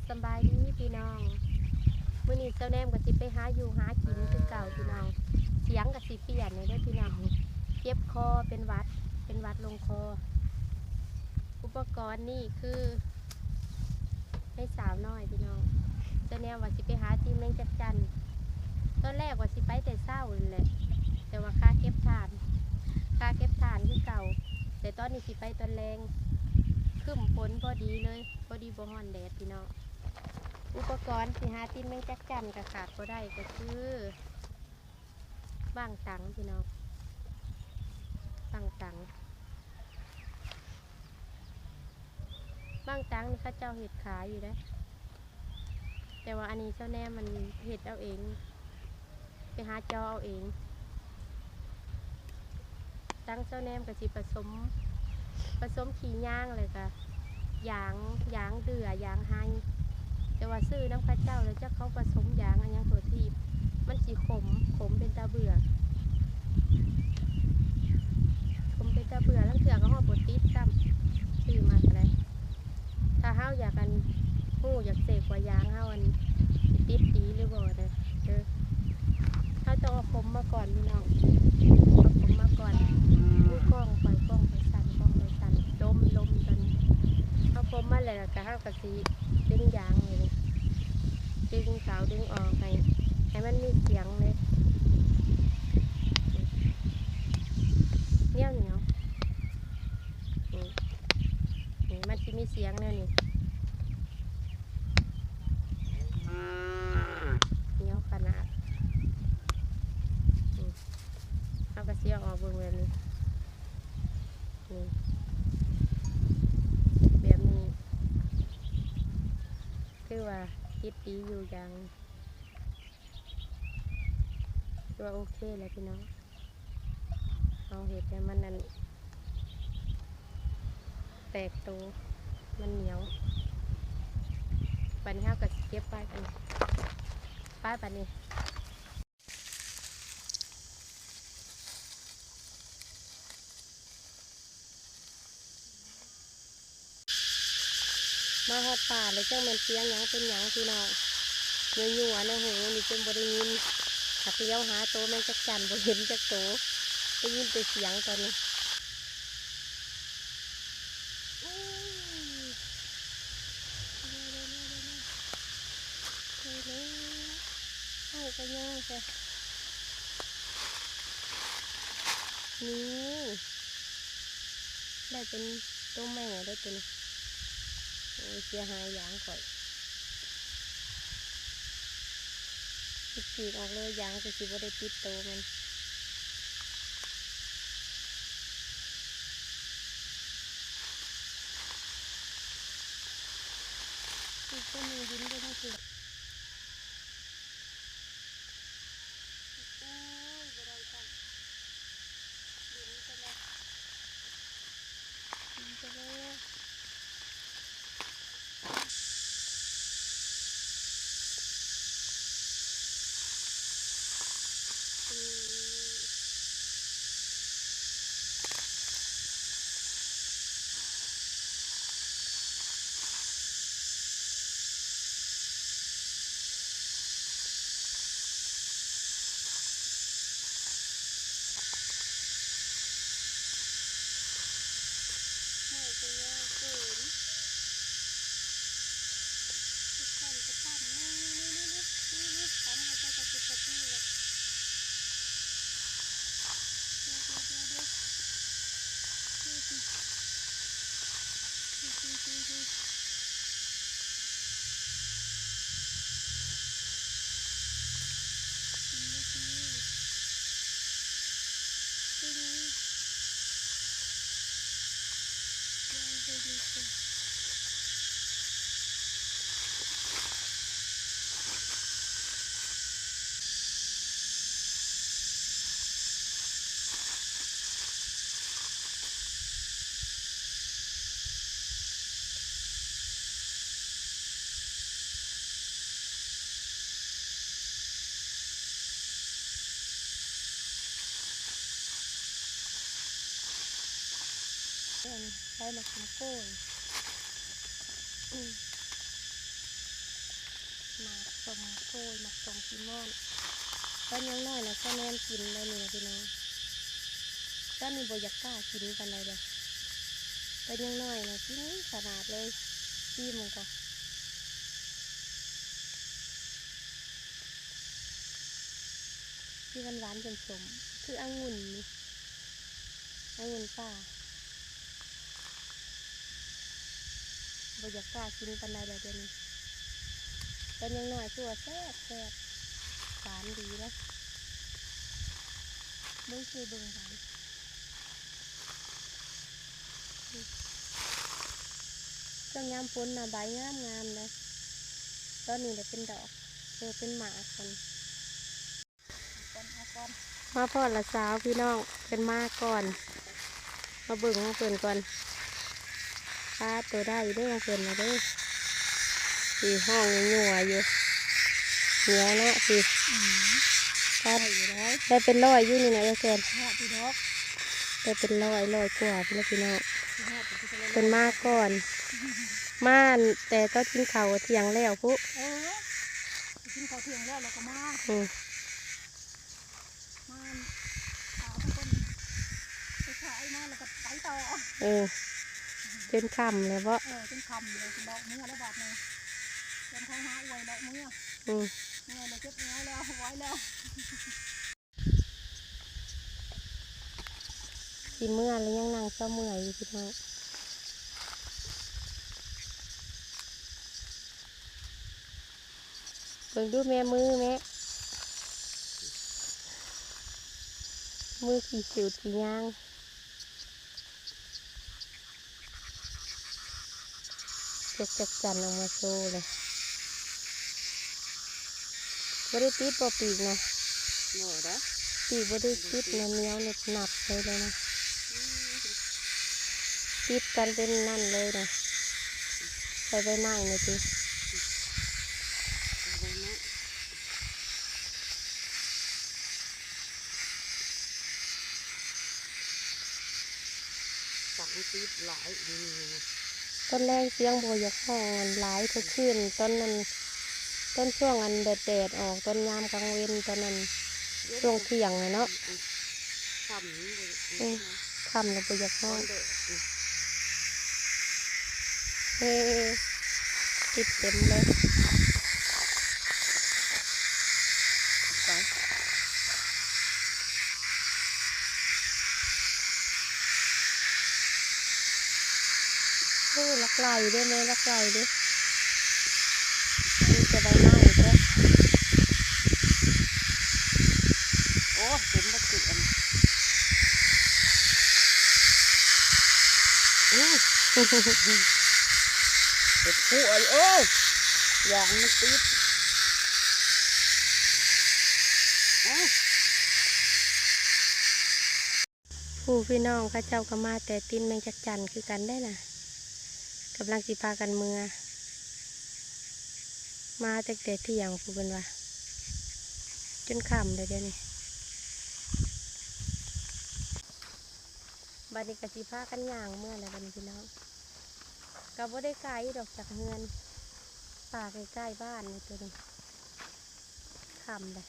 ສະບາຍດີພີ່ນ້ອງ, ມື້ນີ້ຊາວແນມກໍຊິໄປຫາຢູ່ຫາກິນຄືເກົ່າພີ່ນ້ອງ. ສຽງກໍຊິປ່ຽນແດ່ເດີພີ່ນ້ອງ, ເຈັບຄໍເປັນຫວັດ ເປັນຫວັດລົງຄໍ. ອຸປະກອນນີ້ຄືໃຫ້ສາວນ້ອຍພີ່ນ້ອງ. ຊາວແນມວ່າຊິໄປຫາຕີນແມງຈັກຈັ່ນ, ຕອນແລກວ່າຊິໄປແຕ່ເຊົ້ານັ້ນແຫຼະ ແຕ່ວ່າຄາເກັບຖ່ານ ຄາເກັບຖ່ານຄືເກົ່າ, ແຕ່ຕອນນີ້ຊິໄປຕອນແລງ. ຄຶ້ມຝົນພໍດີເລີຍ ພໍດີບໍ່ຮ້ອນແດດພີ່ນ້ອງ. ອຸປະກອນທີ່ຫາຕີນແມງຈັກຈັ່ນກໍຂາດບໍ່ໄດ້ກໍຄືບັ້ງຕັງພີ່ນ້ອງ, ບັ້ງຕັງ, ບັ້ງຕັງນີ້ເຂົາເຈົ້າເຮັດຂາຍຢູ່ເດ້. ແຕ່ວ່າອັນນີ້ຊາວແນມມັນເຮັດເອົາເອງ ໄປຫາເຈາະເອົາເອງ. ຕັງຊາວແນມກໍຊິປະສົມ ປະສົມຂີ້ຍາງ ແລ້ວກະຢາງ ຢາງເດື່ອ ຢາງໄຮ. ແຕ່ວ່າຊື້ນຳເຂົາເຈົ້າແລ້ວ ຈັກເຂົາປະສົມຢາງອີ່ຫຍັງຕົວທີ່ ມັນຊິຂົມ ຂົມເປັນຕາເບື່ອ ຂົມເປັນຕາເບື່ອ. ລາງເທື່ອກໍຮອດບໍ່ຕິດຊ້ຳ ຊື້ມາກໍໄດ້. ຖ້າເຮົາຢາກ ອັນ ຮູ້ ຢາກເຊັກວ່າຢາງເຮົາ ອັນ ຊິຕິດດີຫຼືບໍ່ນະ ເອີ ເຮົາຕ້ອງເອົາຜົມມາກ່ອນພີ່ນ້ອງ, ເອົາຜົມມາກ່ອນ. ໂອ້ຍ ກ້ອງຂ້ອຍ ກ້ອງຂ້ອຍສັ່ນ ກ້ອງຂ້ອຍສັ່ນ ລົມ ລົມຕົວນີ້. ເອົາຜົມມາແລ້ວກໍ ເຮົາກໍຊິດຶງຢາງນີ້ ດຶງເຂົ້າດຶງອອກ ໃຫ້ ໃຫ້ມັນມີສຽງເລີຍ ໜຽວ ໜຽວ. ນີ້ ນີ້ມັນຊິມີສຽງແນວນີ້ ໜຽວຂະໜາດ. ນີ້ ເຮົາກໍຊິເອົາອອກເບິ່ງແບບນີ້ ນີ້ ແບບນີ້ ຄືວ່າຕິດດີຢູ່ຢາງ ຄືວ່າໂອເຄແລ້ວພີ່ນ້ອງ. ເຮົາເຮັດໃຫ້ມັນ ອັນ ແຕກໂຕ ມັນໜຽວ. ບາດນີ້ເຮົາກໍຊິເກັບໄວ້ ອັນ ໄປບາດນີ້. ມາຮອດປ່າແລ້ວ ຈັກແມ່ນສຽງຫຍັງເປັນຫຍັງພີ່ນ້ອງ, ຍົວໆໃນຫູນີ້ຈົນບໍ່ໄດ້ຍິນ. ຫາກຫຼຽວຫາໂຕແມງຈັກຈັ່ນບໍ່ເຫັນຈັກໂຕ, ໄດ້ຍິນແຕ່ສຽງຕອນນີ້. ໂອ້ຍ ໄດ້ແລ້ວ ໄດ້ແລ້ວ ໄດ້ແລ້ວ. ເອົາ ກໍຍາວແທ້ ນີ້. ໄດ້ເປັນໂຕແມ່ເດ້ຕົວນີ້. ໂອ້ຍ ເສຍຫາຍຢາງຂ້ອຍ. ຊິກອອກເລີຍ ຢາງຄືຊິບໍ່ໄດ້ຕິດໂຕມັນ. ອີກຕົວໜຶ່ງບິນໄປທາງພຸ້ນ. ໂອ້ຍ ບໍ່ໄດ້ຊ້ຳ ບິນໄປແລ້ວ ບິນໄປແລ້ວ. ไม้ก็ยาวเกิน ตันก็ตัน นี่ นี่ นี่ นี่ นี่ นี่ ตันก็จะติดประตูเลย เดี๋ยว เดี๋ยว เดี๋ยว เดี๋ยว เดี๋ยวสิ เดี๋ยวสิ เดี๋ยวสิ เดี๋ยวสิ เดี๋ยวสิ เดี๋ยวสิ ใส่หมากโกย อืม ສົ້ມໂພຍ ໝາກສົ້ມຂີ້ມ່ອນ ຕອນຍັງນ້ອຍນະ ຊະແນມກິນໄດ້ນີ້ນະພີ່ນ້ອງ. ຕອນນີ້ບໍ່ຢາກກ້າກິນປານໃດເດ້ ຕອນຍັງນ້ອຍນະ ກິນຂະໜາດເລີຍ. ຊີມເບິ່ງກ່ອນ ຊິຫວານໆ ສົ້ມໆ ຄືອະງຸ່ນນີ້ ອະງຸ່ນປ່າ. ບໍ່ຢາກກ້າກິນປານໃດແລ້ວດຽວນີ້ ຕອນຍັງນ້ອຍຄືວ່າແຊບໆ ຫວານດີເດ້. ເບິ່ງຄືເບິ່ງຫວານ ຊ່ວງຍາມຝົນນະ ໃບງາມໆເດ້. ຕອນນີ້ລະເປັນດອກ ເອີ ເປັນໝາກມັນ. ມາພໍ້ລະສາວພີ່ນ້ອງ ເພິ່ນມາກ່ອນ ມາເບິ່ງຂອງເພິ່ນກ່ອນ. ປາໂຕໄດ້ເດ້ຂອງເພິ່ນນະເດ້ ຊິຮ້ອງຍົວໆຢູ່ ໜຽວເນາະຊິ. ອືມ ປາ ໄດ້ຢູ່ໄດ໋ ໄດ້ເປັນຮ້ອຍຢູ່ນີ້ນະເອື້ອຍແຊນ ຮອດຢູ່ດອກ ໄດ້ເປັນຮ້ອຍ ຮ້ອຍກວ່າພຸ້ນລະພີ່ນ້ອງ. ຊິຮອດຢູ່ ເພິ່ນມາກ່ອນ ມາແຕ່ຕອນກິນເຂົ້າທ່ຽງແລ້ວພຸ້ນ. ເອີ ກິນເຂົ້າທ່ຽງແລ້ວ ແລ້ວກໍມາ ອືມ ມາຫາເພິ່ນໄປຂາຍມາ ແລ້ວກໍໄປຕໍ່ ເອີ ຈົນຄ່ຳແລ້ວເບາະ. ເອີ ຈົນຄ່ຳແລ້ວ ຊິເລາະເມືອແລ້ວບາດນີ້ ຈົນເຂົາຫາອວຍເລາະເມືອ ອືມ ເມື່ອຍແລ້ວ ເຈັບແອວແລ້ວ ບໍ່ໄຫວແລ້ວ. ຊິເມືອແລ້ວຍັງນັ່ງເຊົາເມື່ອຍຢູ່ພີ່ນ້ອງ ເບິ່ງດູແມ່ ມືແມ່ ມືຂີ້ສູດຂີ້ຍ່າງ. ຈົກຈັກຈັ່ນອອກມາໂຊເລີຍ ບໍ່ໄດ້ຕິດບໍ່ປີກນະ ບໍ່ໄດ້ ປີກບໍ່ໄດ້ຕິດນະ ໜຽວໜຶບໜັບເລີຍນະ ອືມ ຕິດກັນເປັນນັ້ນເລີຍນະ ໃສ່ໃບໄມ້ນີ້ຕິ ໃສ່ໃບໄມ້. ສັງຕິດຫຼາຍ ຕອນແລງສຽງບໍ່ຢາກຮ້ອງອັນຫຼາຍຄືຄືນ ຕອນນັ້ນ ຕອນຊ່ວງອັນແດດໆອອກ ຕອນຍາມກາງເວັນ ຕອນນັ້ນ ຊ່ວງທ່ຽງນະເນາະ ອືມ ຄ່ຳ ອືມ ຄ່ຳແລ້ວບໍ່ຢາກຮ້ອງ ເອີ ຕິດເຕັມເລີຍ ໄປ ເອີ ລັກໄຫຼເດ້ແມ່ ລັກໄຫຼເດ້ ມີແຕ່ໃບໄມ້ເດ້ ໂອ້ ເຕັມບັດຈຸອັນ ອື ເປັດຜູ້ ໂອ້ຍ ຢ່າໃຫ້ມັນຕິດ ອື ຜູ້ພີ່ນ້ອງເຂົາເຈົ້າກໍມາແຕ່ຕີນແມງຈັກຈັ່ນຄືກັນໄດ໋ນະ ກຳລັງຊິພາກັນເມືອ ມາຕັ້ງແຕ່ທ່ຽງພຸ້ນເພິ່ນວ່າ ຈົນຄ່ຳແລ້ວດຽວນີ້. ບັດນີ້ກໍຊິພາກັນຍ່າງເມືອແລ້ວບັດນີ້ພີ່ນ້ອງ ກໍບໍ່ໄດ້ໄກດອກຈາກເຮືອນ ປ່າໃກ້ໆບ້ານນີ້ໂຕນີ້. ຄ່ຳແລ້ວ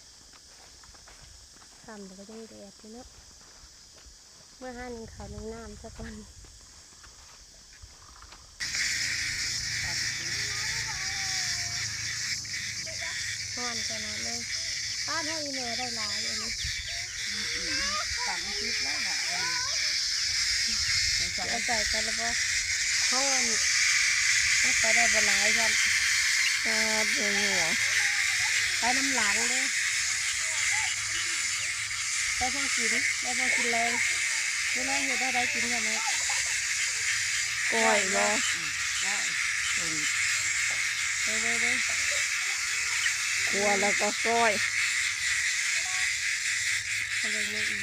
ຄ່ຳແລ້ວກໍຍັງແດດຢູ່ເນາະ ເມືອຫາໜຶ່ງເຂົ້າໜຶ່ງນ້ຳຊະກ່ອນ. ຮ້ອນຂະໜາດເລີຍ ປາດ ເຮົາອີແມ່ໄດ້ຫຼາຍອັນນີ້ ອືມ ອືມ ອືມ ຕັງຕິດແລ້ວລະ ເອົາໃສ່ກັນລະບໍ່ ເຮົາອັນ ເຮົາໄປໄດ້ບໍ່ຫຼາຍຊ້ຳ ປາດ ເບິ່ງຫົວ ໄປນຳຫຼັງເດ້. ໄດ້ພໍກິນ ໄດ້ພໍກິນແລງ ມື້ແລງເຮັດແນວໃດກິນຊະແມ່ ກ້ອຍບໍ່ ອືມ ກ້ອຍ ເບິ່ງ ເບິ່ງ ເບິ່ງ ຄົ່ວແລ້ວກໍກ້ອຍ ເບິ່ງແມ່ອີ